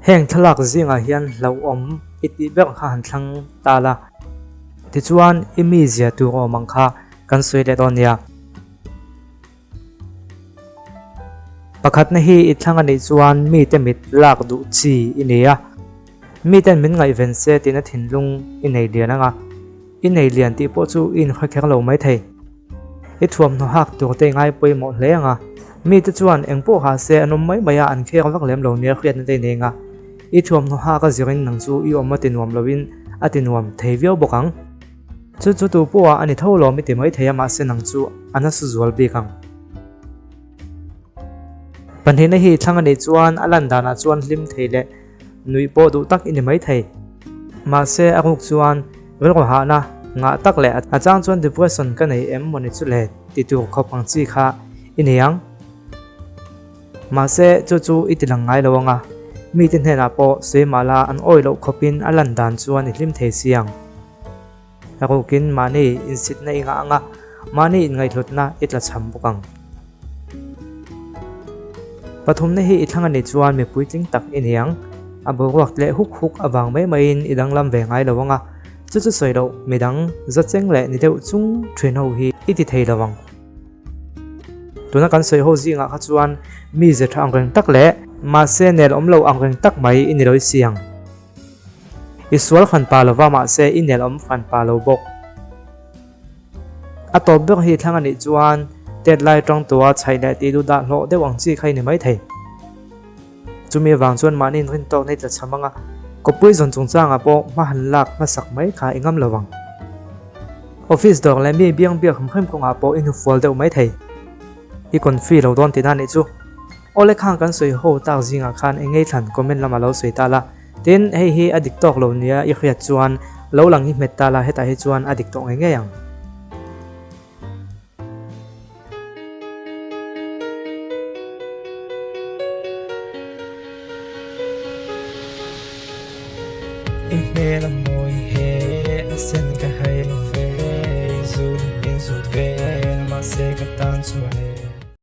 Heng thlalak zingah hian hlauhawm i tih ber kha han thlang ta la. Tichuan i mizia tur awm ang kha kan sawi leh dawn nia. Pakhatna hi i thlang a nih chuan mite mit lak duh chi i nei a. Miten min ngaihven se tihna thinlung i nei lian ang a. I nei lian tih pawh chu i inhre kher lo mai thei. I thuamhnaw hak tur te i ngai pawimawh hle ang a. Mite chuan eng pawh ha se an awm mai mai a, an kher vak lem lo nia hriatna te i nei ang a. I thuamhnaw hak a zirin nang chu i awm a ti nuam loin a ti nuam thei viau bawk ang. Chu chu tu pawh a ni tho lawm i ti mai thei a mahse nang chu a nasa zual bik ang. Pahnihna hi thlang a nih chuan a lan danah chuan hlim thei leh nuih pawh duh tak i ni mai thei. Mahse a ruk chuan rilru hahna ngah tak leh a chang chuan depression ka nei em mawni chu le ti tur khawp ang chi kha i nei ang. Mahse, chu chu i ti lang ngai lo ang a, mite hnenah pawh sawi mah la an awih loh khawpin a lan dan chuan i hlim thei si ang. A rukin mahni insitna i ngah ang a, mahni inngaihhlutna i tla chham bawk ang. Pathumna hi i thlang a nih chuan mi puitling tak i ni ang. A boruak tleh huk huk avang mai maiin i danglam ve ngai lo ang a, chu chu sawi loh midang zacheng leh ni deuh chung thin ho hi i ti thei lo ang. Tuna kan sawi ho zingah kha chuan mi ze tha angreng tak leh mahse nel awm lo angreng tak mai i ni lo i si ang. I sual hran pa lova mahse i nel awm hran pa lo bawk. A tawp ber hi thlang a nih chuan tet lai tang tua chhaih leh tih duh dah hlawh deuh ang chi kha i ni mai thei. Chumi avang chuan mahni inrin tawkna i tla chham ang a, kawppui zawn chungchangah pawh hma han lak hmasak mai kha i ngam lo ang. Office dawr leh mi biang biak hrim hrim kawngah pawh i hnufual deuh mai thei. I confi lo dawn tihna nih chu. Awle khang kan sawi ho tak zingah khan eng ngei thlan comment lamah lo sawi ta la. Tin, hei hi a dik tawk lo nia i hriat chuan lo lang hi hmet ta la hetah hi chuan a dik tawh ngei ngei ang. I hmel a mawi.